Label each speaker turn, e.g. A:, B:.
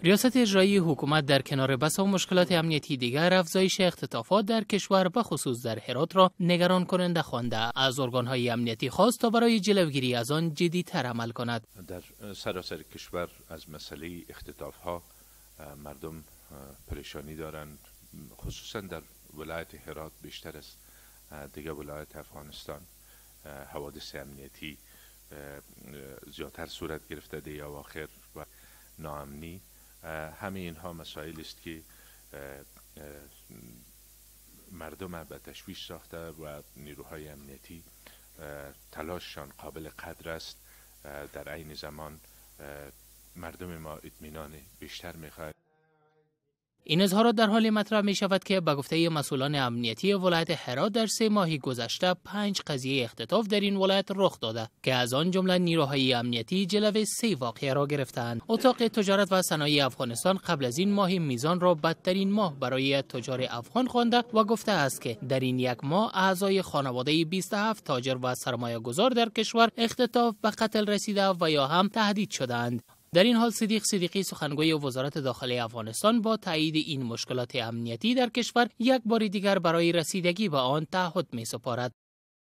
A: ریاست اجرایی حکومت در کنار بسا مشکلات امنیتی دیگر، افزایش اختطافات در کشور، به خصوص در هرات را نگران کننده خوانده، از ارگانهای امنیتی خواست تا برای جلوگیری از آن جدیتر عمل کند.
B: در سراسر کشور از مسئله اختطاف ها مردم پریشانی دارند، خصوصا در ولایت هرات بیشتر از دیگر ولایت افغانستان حوادث امنیتی زیادتر صورت گرفته دی اواخر و ناامنی. همه اینها مسائل است که مردم به تشویش ساخته و نیروهای امنیتی تلاششان قابل قدر است. در عین زمان مردم ما اطمینان بیشتر میخواهد.
A: این اظهارات در حال مطرح می شود که به گفته مسئولان امنیتی ولایت هرات در 3 ماه گذشته پنج قضیه اختطاف در این ولایت رخ داده که از آن جمله نیروهای امنیتی جلو سه واقعه را گرفتند. اتاق تجارت و صنایع افغانستان قبل از این ماه میزان را بدترین ماه برای تجار افغان خوانده و گفته است که در این یک ماه اعضای خانواده 27 تاجر و سرمایه گذار در کشور اختطاف، به قتل رسیده و یا هم تهدید شدند. در این حال صدیق صدیقی، سخنگوی وزارت داخله افغانستان، با تایید این مشکلات امنیتی در کشور یک بار دیگر برای رسیدگی به آن تعهد می سپارد.